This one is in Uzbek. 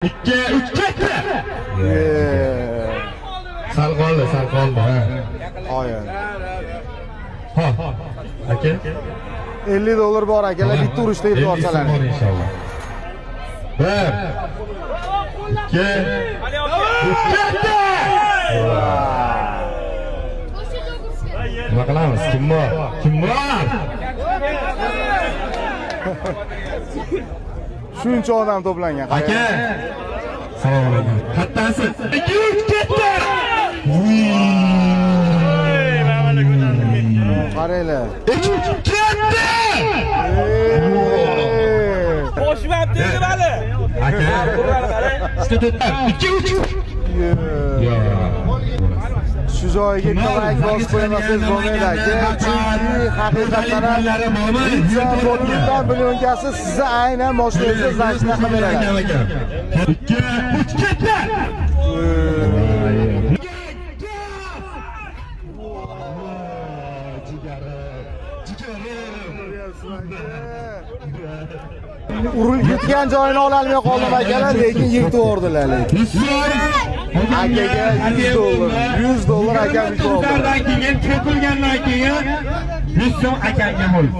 2, 3 ketdi. Ye. Sal qoldi, sal qoldi, ha. Qoyil. Ha. Aka. 50 dollar bor akalar, bitta urishda yetib olsalar. Bor inshaalloh. 1 2 3 ketdi. Nima qilamiz? Kim bor? Kim bor? Shuncha odam to'plangan. Aka. Assalomu alaykum. Qattasiz? 2 3 ketdi. Qaranglar. 2 3 ketdi. Ey. Qo'shmabdi dedi hali. Aka. 2 3. Ye. Yo. Shu joyiga bitta layk bosib qo'ymasangiz bo'lmaydi aka. Chunki haqiqatdan ham Litsa Bollywooddan millionkasi sizni aynan moshinangizga значит qilib beradi. 2 3 ketdi. Urilib yutgan joyini ololmay qoldim akalar, lekin yutib yubordilar lekin. Akaga 100 dollar, 100 dollar akam yutib oldi. Keyin to'kilgandan keyin 100 so'm akamga bo'ldi.